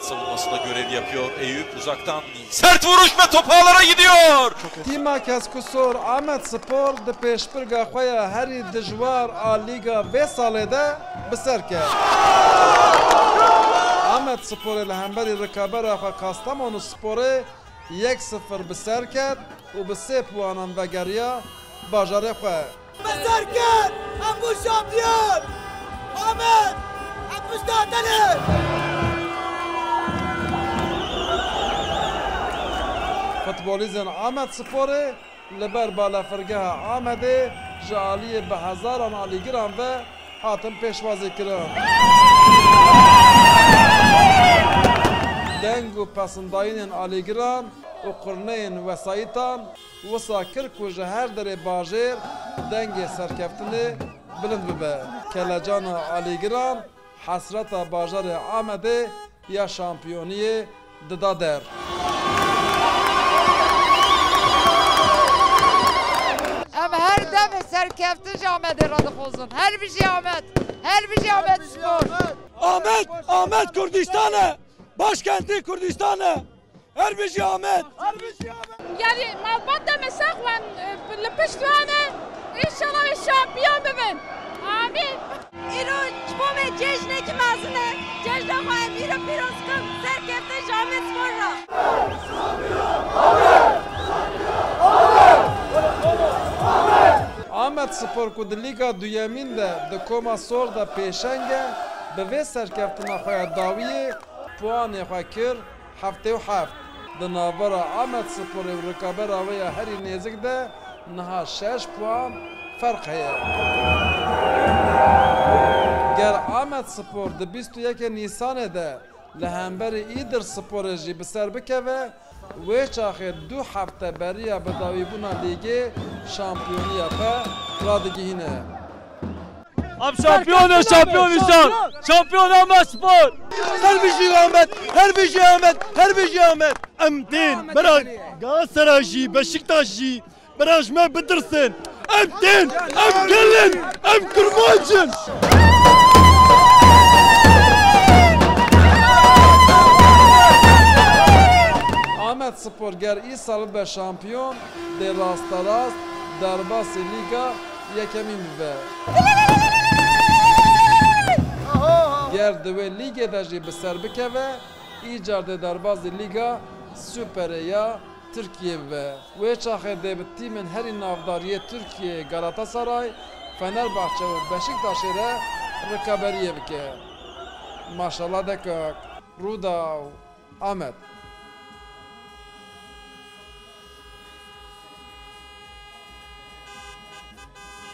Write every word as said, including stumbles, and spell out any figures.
Savunmasında görev yapıyor Eyüp. Uzaktan sert vuruş ve top ağlara gidiyor. Tîma Keskusor Amed Spor di pêşbirga xwe ya herî dijwar a lîga vê salê de bi ser ket. Amed Sporê li hemberî rikabera xwe Kastamonu Sporê yek sifir bi ser ket û bi sê puanan vegeriya bajarê xwe. Bi ser ket! Em bû şampiyon! Amed! Em pişta te ne! Futbolîzên Amed Sporê li ber balafirgeha Amedê ji aliyê bi hezaran alîgiran ve hatin pêşwazîkirin. Deng û pesindayînên alîgiran û qurneyên wesayîtan wisa kir ku ji her derê bajêr dengê serkeftinê bilind bibe. Kelecana alîgiran hesreta bajarê Amedê ya şampiyoniyê dida der. Em her dem serkeftin ji Amedê re dixwazin. Her bijî Amed! Her bijî Amed Spor! Amed, Amed Kurdistan e! Başkentê Kurdistan e! Her bijî Amed! Her bijî Amed! Yani malbat de mesak wan, e, li pişt wan e. Înşallah wê şampiyon bibin. Amîn. Îro ji bo me cejnekî mezin e. Cejna xwe em îro pîroz bikin. Serkeftin ji Amed Spor re. Amed Spor ku di Lîga Duyemîn de di koma sor de pêşeng e, bi vê serkeftina xwe ya dawiyê puanê xwe kir heftê û heft. Di navbera Amed Sporê û rikabera wê ya herî nêzik de niha şeş puan ferq heye. Ger Amed Spor di bîst û yekê Nîsanê de li hemberî Îdir Sporê jî bi ser bikeve, wê çaxê du hefte beriya bidawîbûna lîgê şampiyoniya xwe radigihîne. Em şampiyon e, şampiyon inşallah. Şampiyon Amed Spor. Her bijî Amed, her bijî Amed, her bijî Amed. Em tên bera Galatasaray jî, Beşiktaş jî, bera ji me bitirsin. Em tên, em gel in, em kurmanc in. Amed Spor ger îsal bibe şampiyon, dê rasterast derbasî lîga yekemîn bibe. Ger di wê lîgê de jî bi ser bikeve, îcar dê derbazî lîga Superê ya Tirkiyê bibe. Wê çaxê dê bi tîmên herî navdar yê Tirkiyeyê Galatasaray, Fenerbahçe û Beşiktaşê re rikaberiyê bike. Maşallah dekak, Rûdaw, Amed.